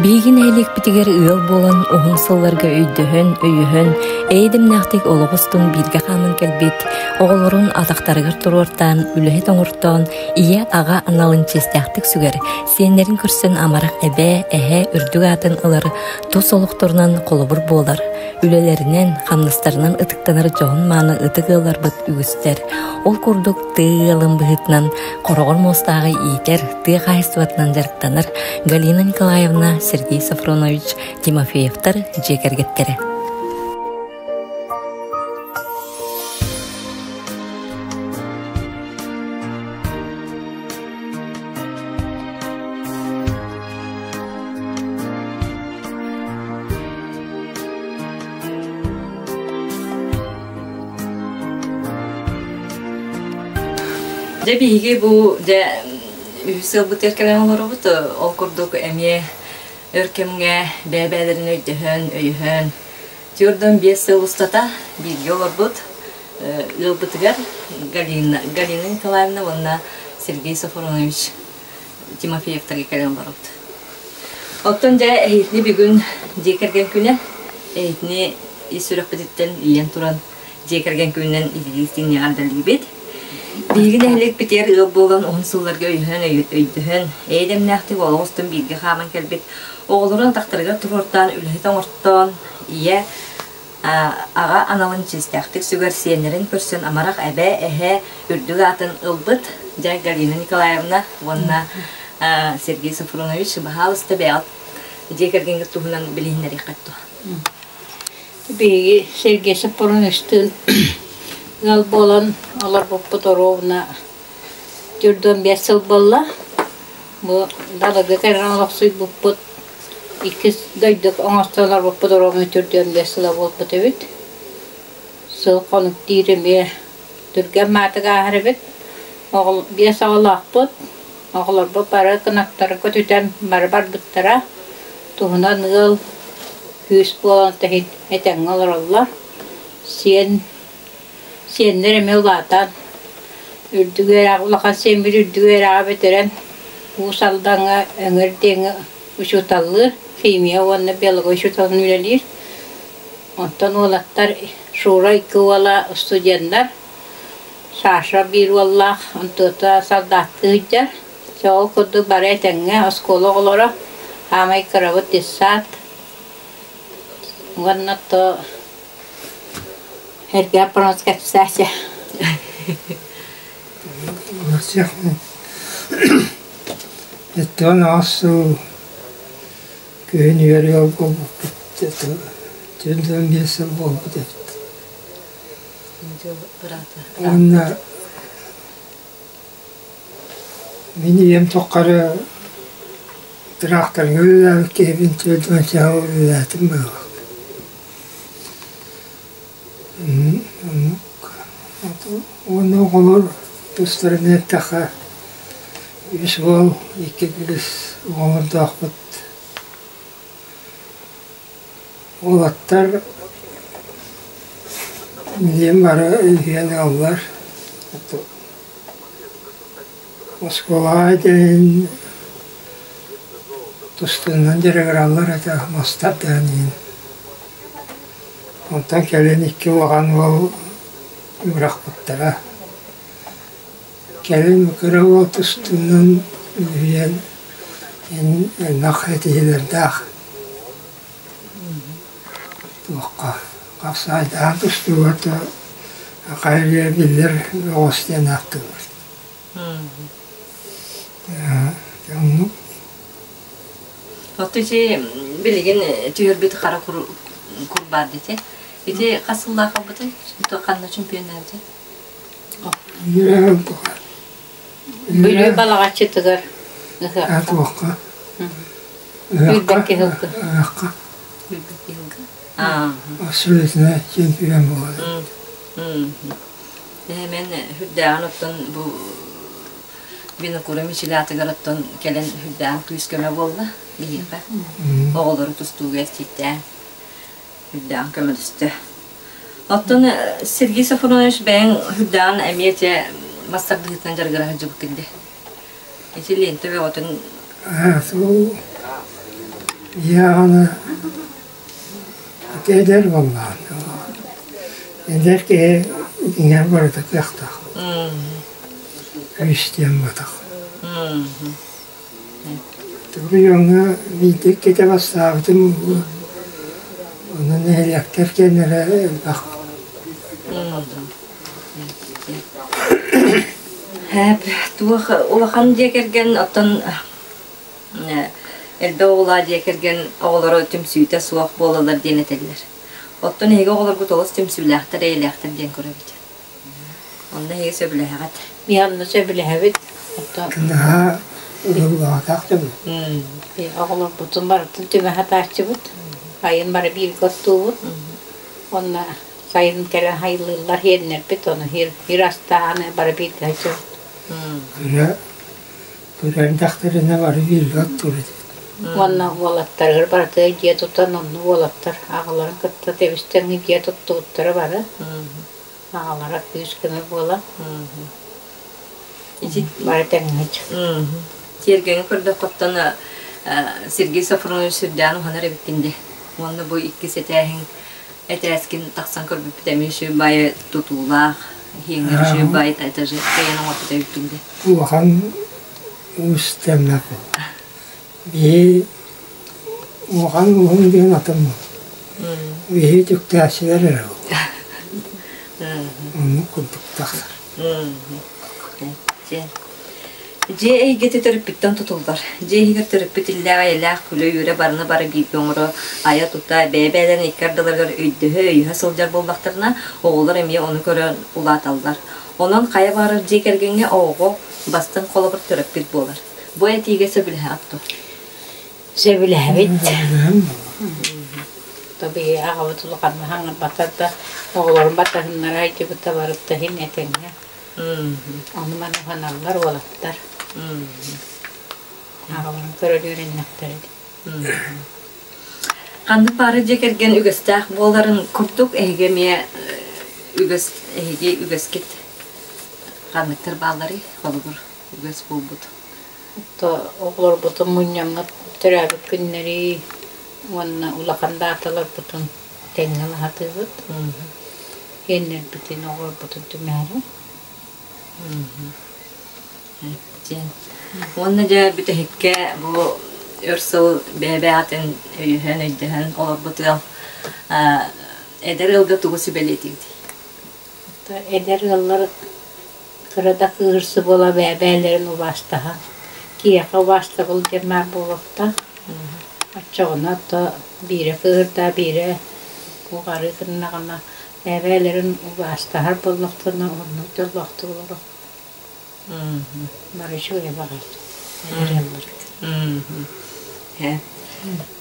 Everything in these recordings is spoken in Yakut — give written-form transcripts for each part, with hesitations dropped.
Биһиги нэһилиэкпитигэр ыал буолан уһун сылларга өйдөһөн, өйөһөн, эйэ-дэмнээхтик олох устун бииргэ хааман кэлбит, оҕолорун атахтарыгар туруортаан, үлэһит оҥортоон, ийэ-аҕа аналын чиэстээхтик сүгэр, сиэннэрин көрсөн амарах эбээ, эһээ үрдүк аатын ылар тус олохторунан холобур буолар, үлэлэринэн, хамнастарынан ытыктанар дьоһун-мааны ытык ыалларбыт үгүстэр. Ол курдук тыа ыалын быһыытынан хороҕор муостааҕы иитэр, тыа хаһаайыстыбатынан дьарыктанар Галина Николаевна, Сергей Софронович Тимофеевтар дьиэ кэргэттэрэ. Дьэ биһиги бу дьэ үһүс сылбытыгар кэлэн олоробут. Ол курдук эмиэ өр кэмҥэ бэйэ-бэйэлэрин өйдөһөн, өйөһөн 45 сыл устата бииргэ олорбут ыалбытыгар Галина, Галина Николаевна уонна Сергей Софронович Тимофеевтарга кэлэн олоробут. Оттон дьэ эһиитини бүгүн дьиэ кэргэн күнэ. Эһиитини ис сүрэхпититтэн ийэн туран дьиэ кэргэн күнүнэн илии эҕэрдэлиибит. Биһиги нэһилиэкпитигэр ыал буолан уһун сылларга өйөһөн, өйдөһөн, эйэ-дэмнээхтик олох устун бииргэ хааман кэлбит оҕолорун атахтарыгар туруортаан, үлэһит оҥортоон, ийэ, аҕа аналын чиэстээхтик сүгэр сиэннэрин көрсөн амарах эбээ, эһээ үрдүк аатын ылбыт дьэ Галина Николаевна уонна Сергей Софронович, баһаалыста бэйэҕит дьиэ кэргэҥҥит туһунан билиһиннэриэххит дуо? Биһиги Сергей Софроновичтыын ыал буолан олорбуппут оруобуна 45 сыл буолла. Бу Далырга кэлэн олохсуйбуппут иккис дойду оҥостон олорбуппут оруобуна 45 сыла буолбут эбит. Сыл хонук диир эмиэ түргэн маатык ааһар эбит. Оҕол биэс оҕолоохпут. Оҕолорбут бары кынаттары көтүтэн бары барбыттара. Туһунан ыал күүс буолан тэһин этэҥҥэ олороллор. Сиэн сиэннэр эмиэ улаатан үрдүк үөрэҕи улахан сиэммит үрдүк үөрэҕи бүтэрэн Уус Алдаҥҥа Өҥөр диэҥҥэ учууталлыыр, химия уонна биология учууталын үлэлиир. Онтон уолаттар Шура икки уола студеннар, Саша биир уоллаах, онтуота солдаттыы сылдьар. Дьэ ол курдук бары этэҥҥэ оскуола оҕолоро, хаамай кырабыт детсад уонна то эргэ аппараас кэпсээчэ. Еттон аҕыс сыл күһүн үөрүү буолбуппут 45 сыл буолбут эбит. Уонна мин ийэм тухары тыраахтарга үлэлээбит киһибин 40 сыл үлэлээтим быһыылаах. Уонна оҕолор тустарынан эттэххэ, үс уол, икки кыыс оҕолордоохпут. Уолаттар билигин бары үһүөн ыаллар. Оскуолаҕа диэн тустуунан дьарыгыраллар этэ, мастар даҕаны иһин. Онтон кэлин икки улахан уол бырахпыттара. Кэлин кыра уол тустуунан үһүйэн элбэх этиһиилэрдээх туохха хапсаайдаан тустууга хайа биллэр оҕус диэн ааттыыллар. Оннук. Оттон ити билигин түһэрбит хара кур баар дии. Ити хас сыллаах ылбытый? Ханна чемпионнаабытай? Бүлүү Балаҕаччытыгар ыһыахха. Туохха? Үүрбэкки ыһылгы. Ыһыахха. Үүрбэкки ыһылгы. Абсолютно чемпион буолар. Мен үрдээҕин оттон бу Винокура Мичилятыгар оттон кэлэн үрдээҕин күүс көмө буолла биһиэхэ. Оҕолору тустууга эрчийтээн үрдээҕин көмөлөстө. Оттон Сергей Софронович бэйэҥ үрдээҕин эмиэ дьэ мас тардыһыытынан дьарыгыра сылдьыбыккын дии. Ити лиэнтэ бөҕөтүн Сол Ийэ эдэр буоллаҕын. Эдэр киһи иҥэр барыта кыахтаах. Үс диэн буотах. Оройуоҥҥа биирдэ иккитэ бастаабытым буолуо. Онон нэһилиэктэр киэннэрэ элбэх. Туох улахан дьиэ кэргэн оттон элбэх оҕолоох дьиэ кэргэн оҕолоро түмсүүтэ суох буолаллар диэн этэллэр. Оттон эһиги оҕолоргут олус түмсүүлээхтэр, эйэлээхтэр диэн көрөбүт. Онно эһиги сөбүлэһэҕит? Мин онно сөбүлэһэбит. Оттон Наһаа уһуллаҕатах дьон. Оҕолорбутун барытын түмэ сатааччыбыт. Сайын бары бииргэ оттуубут. Уонна сайын кэлэн хайылыыллар иэннэрбит, ону хир астаан бары бииргэ сылдьабыт. Күрэ күрэрдэхтэринэ бары бииргэ оттуур этибит. Уонна уолаттарыгар барытыгар дьиэ тутан, онно уолаттар аҕаларын кытта тэбис-тэҥҥэ дьиэ туттубуттара бары. Аҕалара күүс-көмө буолан бары тэҥҥэ Тиэргэҥҥэ көрдөххүттэн Сергей Софронович сүрдээн уһанар эбиккин дии. Уонна бу иккис этээһиҥ этээскин тахсан көрбүппүт эмиэ үчүгэй баайы тутуулаах, иһиэҥҥэр үчүгэй баайы этажи кэйэн оҥорбут эбиккин дии. Улахан уус тэмнэппин. Биһи улахан ууһун диэн атын Биһи түктээччилэр эрэ Оннук курдук тахсар. Дьиэ эйгэтэ төрөппүттэн тутуллар. Дьиэ иһигэр төрөппүт иллээх-эйэлээх күлэ-үөрэ барыны бары бииргэ оҥоро, айа-тута, бэйэ-бэйэлэрин икки ардыларыгар өйдөһө-өйөһө сылдьар буоллахтарына, оҕолор эмиэ ону көрөн улааталлар. Онон хайа баҕарар дьиэ кэргэҥҥэ оҕоҕо бастыҥ холобур төрөппүт буолар. Бу этиигэ сөбүлэһэҕит дуо? Сөбүлэһэбит. Тобии аҕабыт улаханнык хаҥырбатар да, оҕолорун батыһыннара сылдьыбыта барыта иһин этэҥҥэ. Ону-маны уһаналлар уолаттар. Аҕаларын көрөн үөрэннэхтэрэ дии. Ханнык баары дьиэ кэргэн үгэстээх буоларын курдук эһиги эмиэ үгэс эһиги үгэскит ханныктар баалларый холобур үгэс буолбут Оҕолорбутун мунньаммыт төрөөбүт күннэри уонна улахан дааталарбытын тэҥҥэ аһатыыбыт. Иэннэрбитин, оҕолорбутун түмээри. Уонна дьэ бүтэһиккэ бу өр сыл бэйэ-бэйэҕитин өйөһөн, өйдөһөн олорбут ыал эдэр ыалга тугу сүбэлиэтигитий? Эдэр ыаллар Кыра да кыыһырсы буола бэйэ-бэйэлэрин убаастаһан, киһиэхэ убаастабыл диэн баар буолуохтаах. Оччоҕуна то биирэ кыыһырда, биирэ уҕарыы гыннаҕына бэйэ-бэйэлэрин убаастаһар буоллахтарына оннук дьоллоохтук олоруох. Бары үчүгэй баҕар эдэр ыалларга.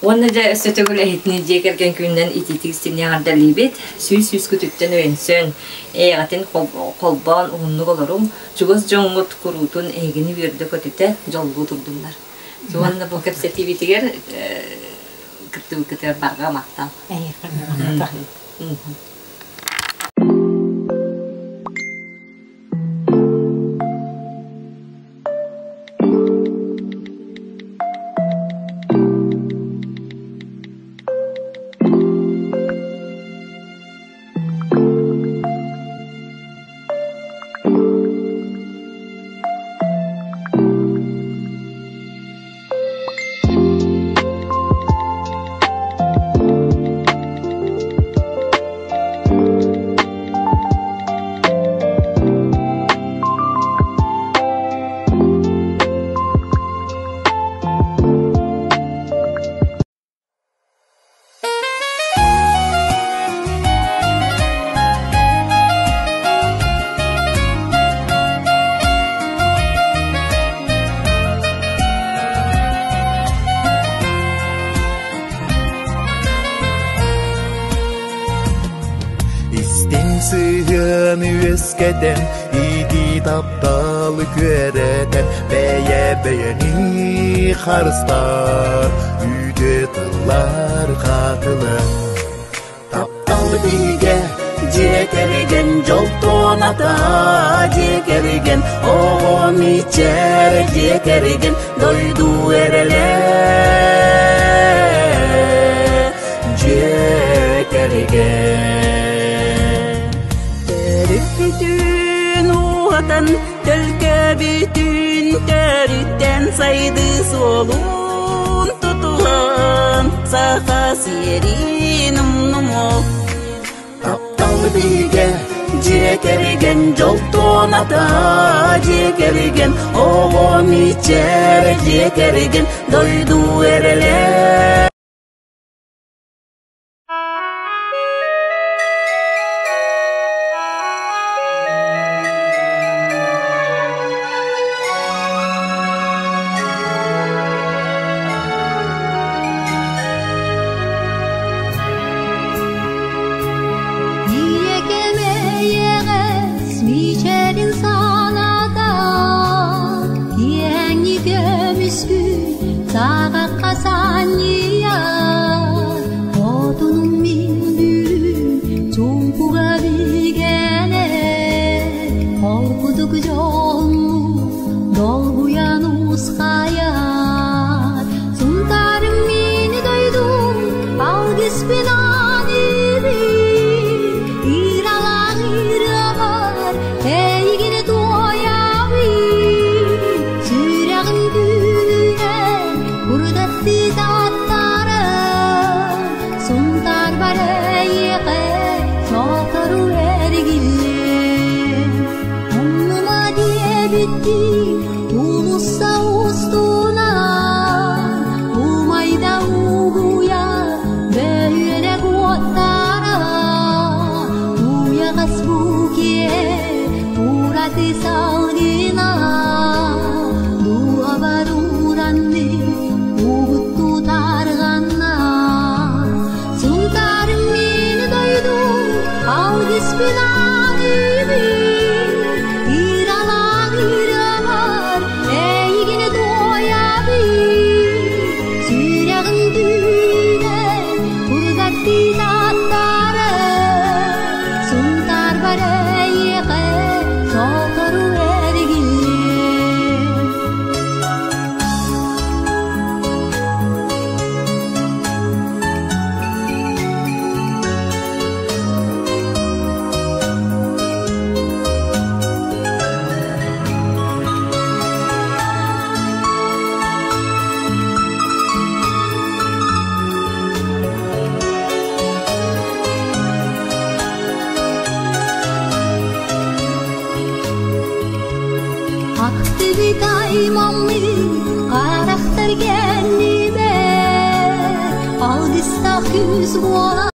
Уонна дьэ өссө төгүл эһитини дьиэ кэргэн күнүнэн итиитик истиҥник эҕэрдэлиибит. Сүүс сүүскүтүттэн өйөнсөн, эйэҕитин холбоон уһуннук олоруҥ, чугас дьоҥҥут куруутун эһигини үөрдэ-көтүтэ, дьоллуу турдуннар. Уонна бу кэпсэтиибитигэр кыттыбыккытыгар барҕа махтал. Эйиэхэ махтал. Истиҥ сыһыаны үөскэтэн, иитии тапталы күөрэтэн, бэйэ-бэйэни харыстаар, үтүө тыллар хатылан. Таптал бигэ, дьиэ кэргэн дьол туоната, дьиэ кэргэн оҕом ичээр, дьиэ кэргэн дойду эрэлэ. куотан Төлкөбүтүн төрүттэн сайдыы суолун тутуһан Саха сиэрин умнумуох Таптал бигэ дьиэ кэргэн дьол туоната дьиэ кэргэн оҕо мичээрэ дьиэ кэргэн дойду эрэлэ. Алгыстах күз буола.